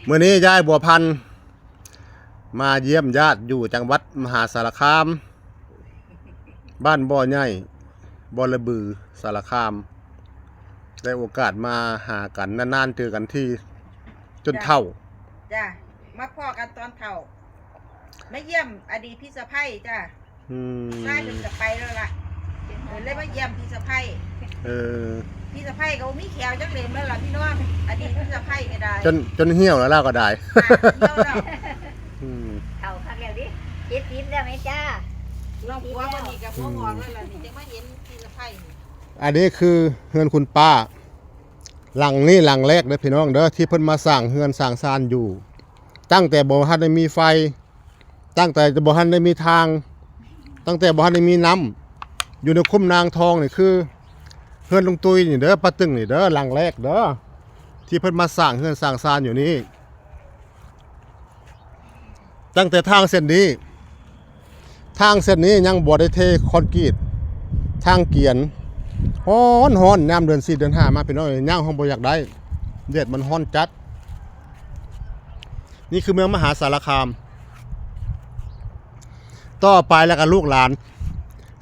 ມື້ນີ້ຍາຍບົວພັນມາຢ້ຽມຍາດຢູ່ຈັງຫວັດມະຫາສາລະຄາມ ບ້ານບໍ່ໃຫຍ່ ບໍ່ລະບື ສາລະຄາມ ໄດ້ໂອກາດມາຫາກັນ ນານໆເຈີກັນທີ ຈົນເຖົ້າ. ຈ້າ ມາພໍ້ກັນຕອນເຖົ້າ ມາຢ້ຽມອະດີດພີ່ສະໃພ້ຈ້າ. ອືມ ຊາຍເພິ່ນກໍໄປແລ້ວລະ ເພິ່ນເລີຍມາຢ້ຽມພີ່ສະໃພ້. ເອີ ພີ່ສະໃພ້ກໍບໍ່ມີແຂວຈັກເຫຼັ້ມແລ້ວລະພີ່ນ້ອງ ອະດີດພີ່ສະໃພ້ກໍໄດ້ ຈົນ ຈົນຫ່ຽວແລ້ວລາວກໍໄດ້ ອ່າ ຫ່ຽວແລ້ວ. ອືມ ເຖົ້າຄັກແລ້ວເດ້ ເຈັດສິບແລ້ວແມ່ນຈ້າ ນ້ອງຜົວເພິ່ນນີ້ກໍຫົວງອກແລ້ວລະນີ້ ຈັ່ງມາເຫັນພີ່ສະໃພ້ນີ້. ອັນນີ້ຄືເຮືອນຄຸນປ້າ ຫຼັງນີ້ຫຼັງແລກເດີພີ່ນ້ອງເດີ ທີ່ເພິ່ນມາສ້າງເຮືອນສ້າງຊານຢູ່ ຕັ້ງແຕ່ບໍ່ທັນໄດ້ມີໄຟ ຕັ້ງແຕ່ບໍ່ທັນໄດ້ມີທາງ ຕັ້ງແຕ່ບໍ່ທັນໄດ້ມີນ້ຳ ຢູ່ໃນຄຸ້ມນາງທອງນີ້ ຄືເຮືອນລຸງຕຸ້ຍນີ້ເດີ ປ້າຕຶ້ງນີ້ເດີ ຫຼັງແລກເດີ ທີ່ເພິ່ນມາສ້າງເຮືອນສ້າງຊານຢູ່ນີ້. ຕັ້ງແຕ່ທາງເສັ້ນນີ້ ທາງເສັ້ນນີ້ຍັງບໍ່ໄດ້ເທຄອນກຣີດ ທາງກຽນ ຮ້ອນໆ ຍາມເດືອນສີ່ເດືອນຫ້າມາ ພີ່ນ້ອງເອີຍ ຍ່າງເຮົາບໍ່ຢາກໄດ້ ແດດມັນຮ້ອນຈັດ. ນີ້ຄືເມືອງມະຫາສາລະຄາມ ຕໍ່ໄປແລ້ວກໍລູກຫຼານ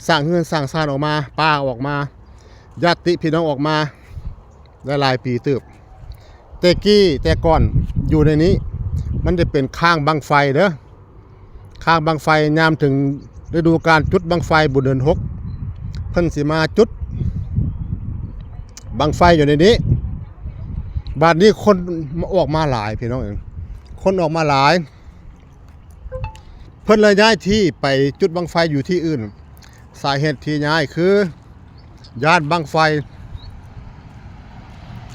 ສ້າງເຮືອນສ້າງຊານອອກມາ ປ້າອອກມາ ຍາດຕິພີ່ນ້ອງອອກມາ ຫຼາຍໆປີເຕີບ. ແຕ່ກີ້ແຕ່ກ່ອນຢູ່ໃນນີ້ ມັນຈະເປັນຄ້າງບັ້ງໄຟເດີ ຄ້າງບັ້ງໄຟ ຍາມເຖິງລະດູການຈຸດບັ້ງໄຟບຸນເດືອນຫົກ ເພິ່ນຊິມາຈຸດບັ້ງໄຟຢູ່ໃນນີ້. ບາດນີ້ຄົນອອກມາຫຼາຍ ພີ່ນ້ອງເອີຍ ຄົນອອກມາຫຼາຍ ເພິ່ນເລີຍຍ້າຍທີ່ໄປຈຸດບັ້ງໄຟຢູ່ທີ່ອື່ນ. ສາເຫດທີ່ຍ້າຍຄືຢ້ານບັ້ງໄຟ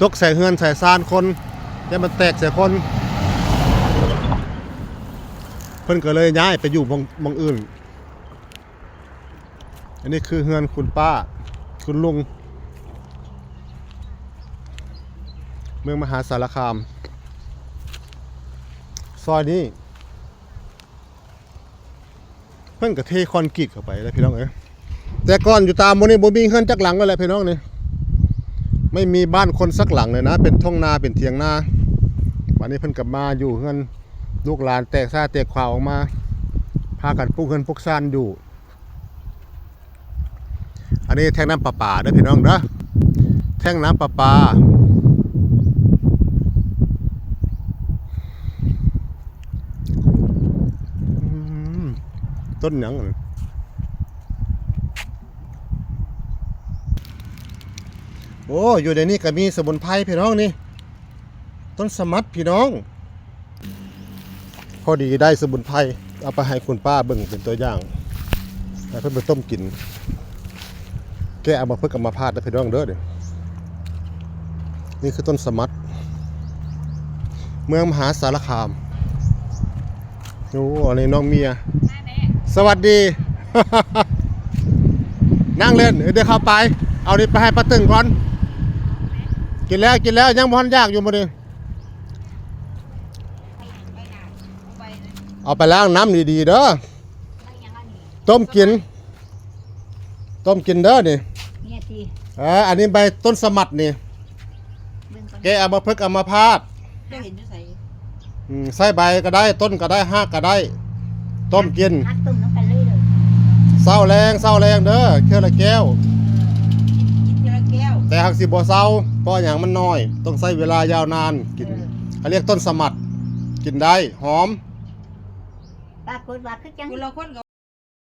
ຕົກໃສ່ເຮືອນໃສ່ຊານຄົນ ແຕ່ມັນແຕກໃສ່ຄົນ ເພິ່ນກໍເລີຍຍ້າຍໄປຢູ່ໝ່ອງ ໝ່ອງອື່ນ. ອັນນີ້ຄືເຮືອນຄຸນປ້າ ຄຸນລຸງ ເມືອງມະຫາສາລະຄາມ ຊອຍນີ້ ເພິ່ນກໍເທຄອນກຣີດເຂົ້າໄປແລ້ວ ພີ່ນ້ອງເອີຍ. ແຕ່ກ່ອນຢູ່ຕາມໝູ່ນີ້ບໍ່ມີເຮືອນຈັກຫຼັງເລີຍແຫຼະ ພີ່ນ້ອງນີ້ ໄມ່ມີບ້ານຄົນສັກຫຼັງເລີຍນະ ເປັນທົ່ງນາເປັນຖຽງນາ. ບາດນີ້ເພິ່ນກໍມາຢູ່ເຮືອນ ລູກຫຼານແຕກຊ້າຍແຕກຂວາອອກມາ ພາກັນປຸກເຮືອນປຸກຊານຢູ່. ອັນນີ້ແທ້ງນ້ຳປະປາເດີພີ່ນ້ອງເດີ ແທ້ງນ້ຳປະປາ. ອືມ ຕົ້ນຫຍັງ? ໂອ້ ຢູ່ໃນນີ້ກໍມີສະໝຸນໄພພີ່ນ້ອງນີ້ ຕົ້ນສະໝັດພີ່ນ້ອງ. ພໍດີໄດ້ສະໝຸນໄພ ເອົາໄປໃຫ້ຄຸນປ້າເບິ່ງເປັນຕົວຢ່າງ ໃຫ້ເພິ່ນໄປຕົ້ມກິນ ແກ້ອຳມະພຶກອຳມະພາດເດີພີ່ນ້ອງເດີ. ນີ້ຄືຕົ້ນສະໝັດ ເມືອງມະຫາສາລະຄາມ. ໂອ້ ອັນນີ້ນ້ອງເມຍ ສະຫວັດດີ ນັ່ງເລ່ນ ເອີ ດຽວເຂົ້າໄປ ເອົານີ້ໄປໃຫ້ປ້າຕຶ້ງກ່ອນ. ກິນແລ້ວ ກິນແລ້ວ ຍັງບໍ່ທັນຢາກຢູ່ມື້ນີ້. ເອົາໄປລ້າງນ້ຳດີໆເດີ ຕົ້ມກິນ ຕົ້ມກິນເດີນີ້. ເອີ ອັນນີ້ໃບຕົ້ນສະໝັດນີ້ ແກ້ອຳມະພຶກອຳມະພາດ. ເຈົ້າເຫັນຢູ່ໃສ? ອືມ ໃຊ້ໃບກໍໄດ້ ຕົ້ນກໍໄດ້ ຮາກກໍໄດ້ ຕົ້ມກິນ ຮາກຕົ້ມນຳກັນເລີຍເດີ. ເຊົ້າແລງ ເຊົ້າແລງເດີ ເທື່ອລະແກ້ວ. ເອີ ກິນ ກິນເທື່ອລະແກ້ວ ແຕ່ຫາກຊິບໍ່ເຊົາ ເພາະຫຍັງ? ມັນນ້ອຍ ຕ້ອງໃຊ້ເວລາຍາວນານກິນ. ເອີ ເຂົາເອີ້ນຕົ້ນສະໝັດ ກິນໄດ້ ຫອມ. ປາກົດວ່າຄືຈັ່ງ ຄົນລະຄົນກໍ